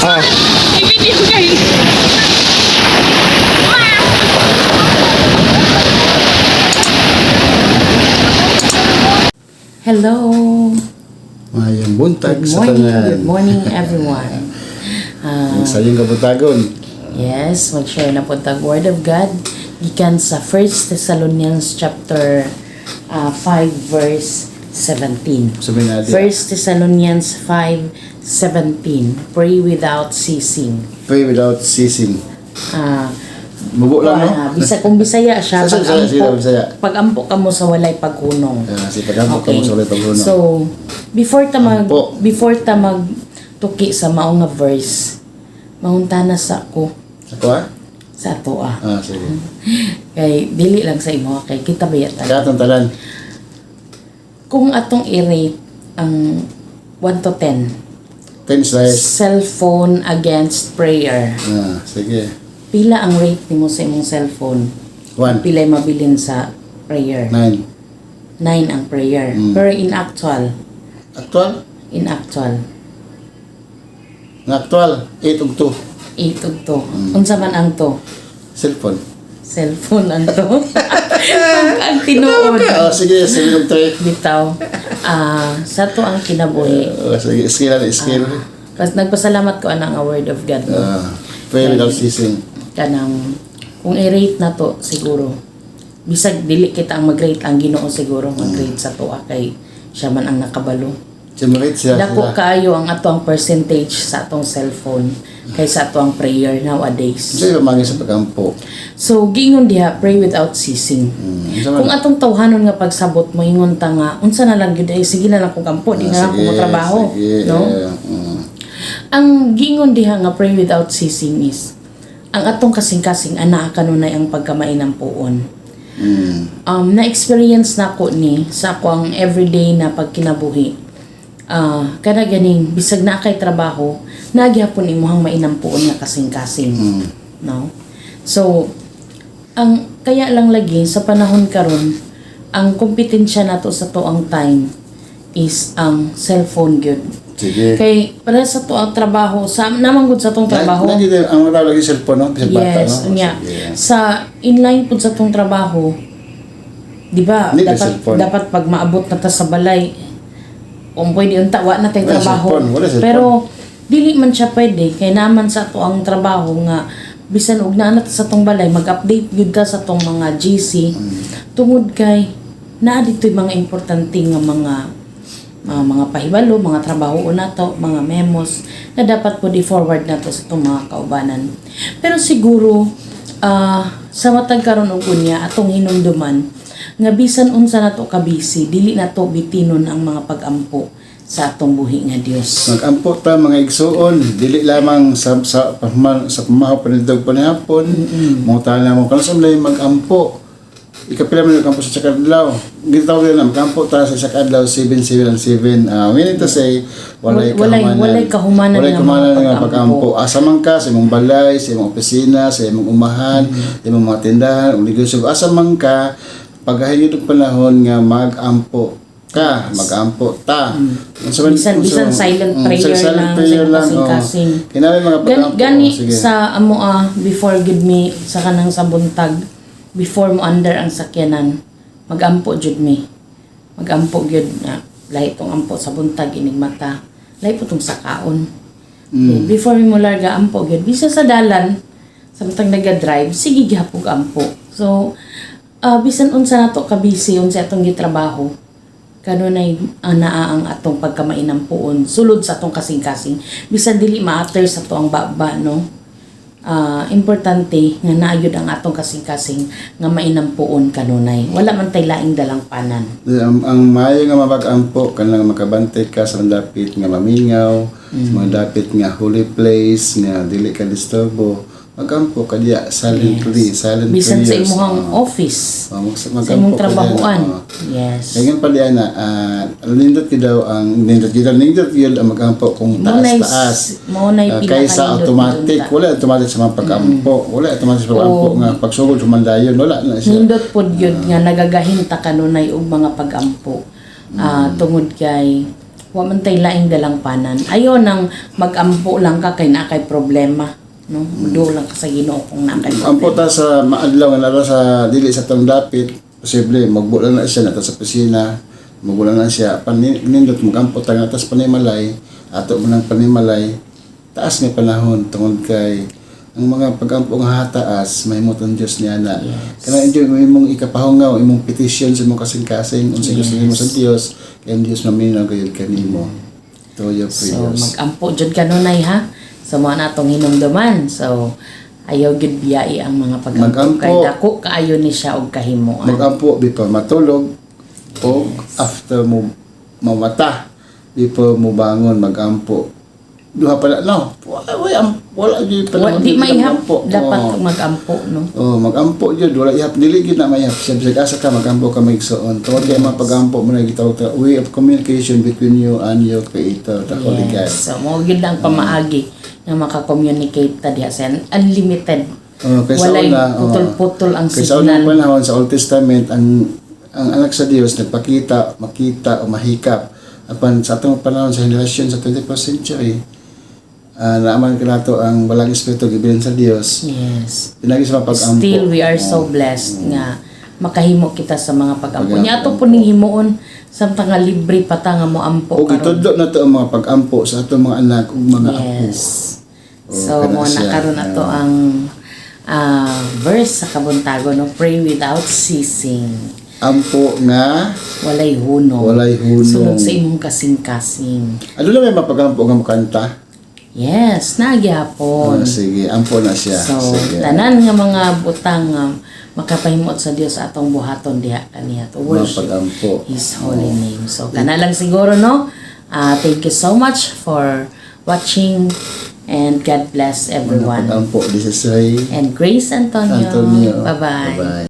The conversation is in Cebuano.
Ah. I-video kayo. Hello. Mayong buntag Good sa morning. tanan. Good morning, everyone. Ang sayong kabutagon. Yes, mag-share na po tag Word of God gikan sa 1 Thessalonians chapter 5 verse 17. Sabihin natin. 1 Thessalonians 5:17. Pray without ceasing. Pray without ceasing. Mubo lang, no? Bisa kung Bisaya siya, Sa Bisaya, pag-ampo, Bisaya. pag-ampo ka mo sa walay paghunong. Ah, si pag-ampo ka mo sa walay paghunong. So, before ta mag Ampo. before ta mag tuki sa mao nga verse, manguntana sa ako Ako ah? sa ato ah. Ah, sige. Kay dili lang sa imo kay kita ba yata. Katong talan. Kung atong i-rate ang 1 to 10, 10 slice. cellphone against prayer. Ah, sige. Pila ang rate nimo sa imong cellphone? 1. Pila'y mabilin sa prayer? 9. 9 ang prayer. Pero in actual, Actual? in actual, Ang actual, 8 ug 2. 8 ug 2. Unsa man ang 2? Cellphone. Cellphone ang to. Ang tinuod. Oh, sige, 7 ug 3. Bitaw. Sa to ang kinabuhi. Oh, sige, skill na skill. Kasi nagpasalamat ko anang word of God. No? Ah, pray without ceasing. Kanang kung i-rate na to siguro bisag dili kita ang mag-rate, ang Ginoo siguro mag-rate sa tuwa kay siya man ang nakabalo. Generate siya. Dako sila. kaayo ang ato ang percentage sa atong cellphone kaysa ato ang prayer nowadays. Sige, pamangin sa pag-ampo. So giingon diha, pray without ceasing. Unsa man? Kung atong tawhanon nga pagsabot mo ingon ta nga unsa na lang gyud ay sige na lang kog ampo, di na lang ko motrabaho, Sige, no? eh. Ang giingon diha nga pray without ceasing is ang atong kasing-kasing anaa kanunay ang pagkamainampuon. Na-experience na ko ni sa ako ang everyday na pagkinabuhi. Kada ganing bisag na kay trabaho, nagyapon imuhang mainampuon nga kasing-kasing. No? So, ang kaya lang lagi sa panahon karon, ang kompetensya nato sa tuang time is ang cellphone gyud. Sige. Kay para sa tuang trabaho, sa namang gud sa tong trabaho. Na, na, ang wala lagi cellphone, no? Bisag bata, Yes, no? unya. Sige. Sa inline pud sa tong trabaho, di ba? Hindi, Dapat cellphone. dapat pag maabot na ta sa balay, kung pwede unta wa na tay Wala trabaho. cellphone, wala cellphone. Pero dili man siya pwede kay naman sa ato ang trabaho nga bisan og naa na ta sa tong balay, mag-update gyud ta sa tong mga GC tungod kay naa dito'y mga importante nga mga pahibalo, mga trabaho nato, mga memos na dapat po i-forward nato sa itong mga kaubanan. Pero siguro sa matag karon og unya atong hinumduman nga bisan unsa nato ka busy, dili nato bitinon ang mga pag-ampo sa atong buhi nga Dios. Magampo ta, mga igsuon, dili lamang sa pamahaw panidog panihapon, mm na mo kanus lay magampo. Ikapila man magampo sa sakadlaw. Gitawag na magampo ta sa sakadlaw 7 7 and 7. Meaning to say walay kahumanan. Walay kahumanan walay nga kahumanan mga nga pag-ampo. pag-ampo. Asa man ka sa imong balay, sa imong opisina, sa imong umahan, sa imong mga tindahan, ug negosyo, asa man ka paghahingi og panahon nga mag-ampo ka, mag-ampo ta. Unsa Bisan silent prayer silent lang, prayer sa lang, oh. kasing-kasing. Kinahanglan mga Gani, pag-ampo. gani Oh, sige. sa amo before gid mi sa kanang sa buntag, before mo under ang sakyanan, magampo jud mi. Magampo gyud na lahi tong ampo sa buntag inig mata. Lahi po tong sakaon. Before mi mo larga, ampo gyud bisa sa dalan samtang naga-drive, sige gihapog ampo. So bisan unsa nato ka busy, unsa atong gitrabaho, kanunay naa ang atong pagkamainampuon sulod sa atong kasing-kasing bisan dili maater sa ato ang baba, no? Importante nga naayod ang atong kasing-kasing nga mainampuon kanunay wala man tay laing dalang panan. Ang maayo nga mapag-ampo kanang makabantay ka sa mga dapit nga mamingaw, sa mga dapit nga holy place nga dili ka disturbo. Magampo ka diya silently, silent bisan sa prayers. imuhang Oh. office, Oh, sa magampo imong ka diya, trabahoan. oh. Yes. Kaya pa diyan na nindot gyud daw ang nindot gyud ang magampo kung Mao nay taas-taas. Mao nay Kaysa pinakanindot automatic, unta. wala automatic sa mga pag-ampo. Wala automatic sa pag-ampo nga pagsugod sumandayon, wala na siya. Nindot pod gyud nga nagagahinta kanunay og mga pag-ampo. Tungod kay Wa man tay laing dalangpanan. Ayo nang mag-ampo lang ka kay naa kay problema, no? Muduol lang ka sa Ginoo kung naa kay Ampo problema. Ta sa maadlaw nga nara sa dili sa tong dapit, posible magbulan na siya nata sa opisina, magbulan na siya. Panindot magampo ta nga tas panimalay, ato mo nang panimalay, taas nga panahon tungod kay ang mga pagampo nga hataas mahimot ang Dios niya na. Kana enjoy mo imong ikapahungaw, imong petition sa imong kasing-kasing unsay gusto nimo sa Dios, kay ang Dios maminaw gayud kanimo. To your So prayers. Mag-ampo jud kanunay ha. So mao na atong hinumduman. So ayaw gyud biyai ang mga pag-ampo Mag-ampo. kay dako kaayo ni siya og kahimuan. Magampo before matulog o after mo mamata, before mo bangon magampo. Duha pala no. Wala gyud Wa, panahon di gyud maihap magampo. dapat Oh. mag-ampo, no? Oh, magampo gyud, wala ihap, dili gyud na maihap siya bisag asa ka magampo ka maigsoon. Tungod kay mga pagampo mo na gitawag ta way of communication between you and your creator, the Holy God. Yes. So mao gyud ang pamaagi nga maka-communicate ta diha sa unlimited. Oh, kay sa Walay una, oh, putol-putol ang kay sa unang signal. panahon sa Old Testament, ang anak sa Dios nagpakita, makita o mahikap. Apan sa atong panahon sa henerasyon sa 21st century, naaman kanato ang Balaang Espiritu gibilin sa Dios. Pinagi sa mga pag-ampo. Still we are so blessed nga makahimo kita sa mga pag-ampo. Pag-ampo. Nya ato po ning himuon samtang nga libre pa ta nga moampo O karon. gitudlo na to ang mga pag-ampo sa atong mga anak ug mga apo. Yes. Oh, So kana mo na siya. karon ato ang verse sa kabuntago, no? Pray without ceasing. Ampo nga Walay hunong. Walay hunong. Sunod sa imong kasing-kasing. Ano na may mapag-ampo nga mokanta? Yes, nagyapon. Oh, sige, ampo na siya. So, Sige. Tanan nga mga butang nga makapahimot sa Dios atong buhaton diha kaniya to Mga worship pag-ampo. His holy name. So, kana lang siguro, no? Thank you so much for watching and God bless Mga everyone. pag-ampo. This is Ray And Grace Antonio. Antonio. Bye-bye. Bye-bye.